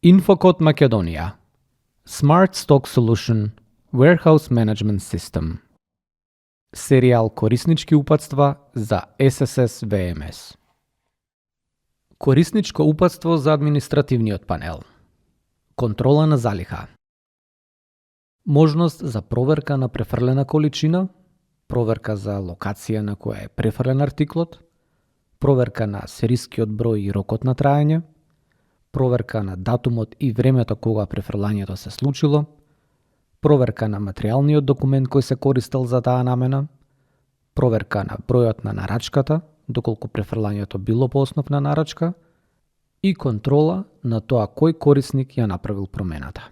Infocode Македонија Smart Stock Solution Warehouse Management System Серијал кориснички упатства за SSS VMS. Корисничко упатство за административниот панел. Контрола на залиха. Можност за проверка на префрлена количина, проверка за локација на која е префрлен артиклот, проверка на серискиот број и рокот на траење, проверка на датумот и времето кога префрлањето се случило, проверка на материјалниот документ кој се користел за таа намена, проверка на бројот на нарачката, доколку префрлањето било по основ на нарачка, и контрола на тоа кој корисник ја направил промената.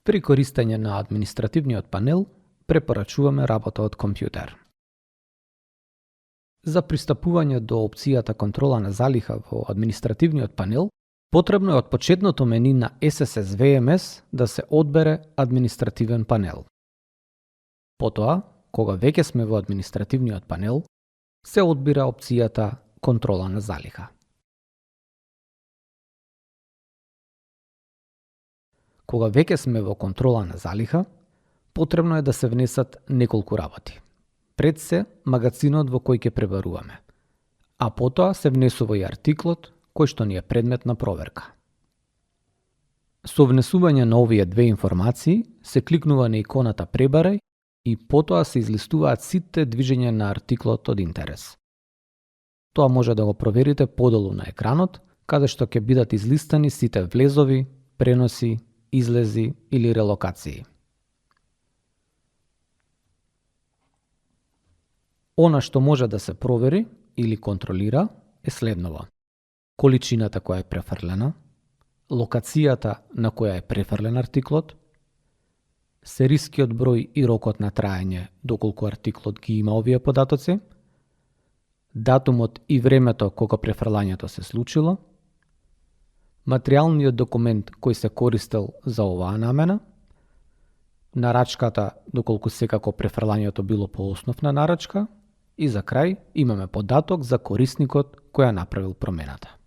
При користење на административниот панел, препорачуваме работа од компјутер. За пристапување до опцијата контрола на залиха во административниот панел, потребно е од почетното мени на SSS VMS да се одбере административен панел. Потоа, кога веќе сме во административниот панел, се одбира опцијата контрола на залиха. Кога веќе сме во контрола на залиха, потребно е да се внесат неколку работи. Пред се магазинот во кој ќе пребаруваме, а потоа се внесува и артиклот кој што ни е предмет на проверка. Со внесување на овие две информации се кликнува на иконата Пребарај и потоа се излистуваат сите движења на артиклот од интерес. Тоа може да го проверите подолу на екранот, каде што ќе бидат излистани сите влезови, преноси, излези или релокации. Она што може да се провери или контролира е следново: количината која е префрлена, локацијата на која е префрлен артиклот, серискиот број и рокот на траење доколку артиклот ги има овие податоци, датумот и времето кога префрлањето се случило, материјалниот документ кој се користел за оваа намена, нарачката доколку секако префрлањето било по основ на нарачка, и за крај имаме податок за корисникот кој ја направил промената.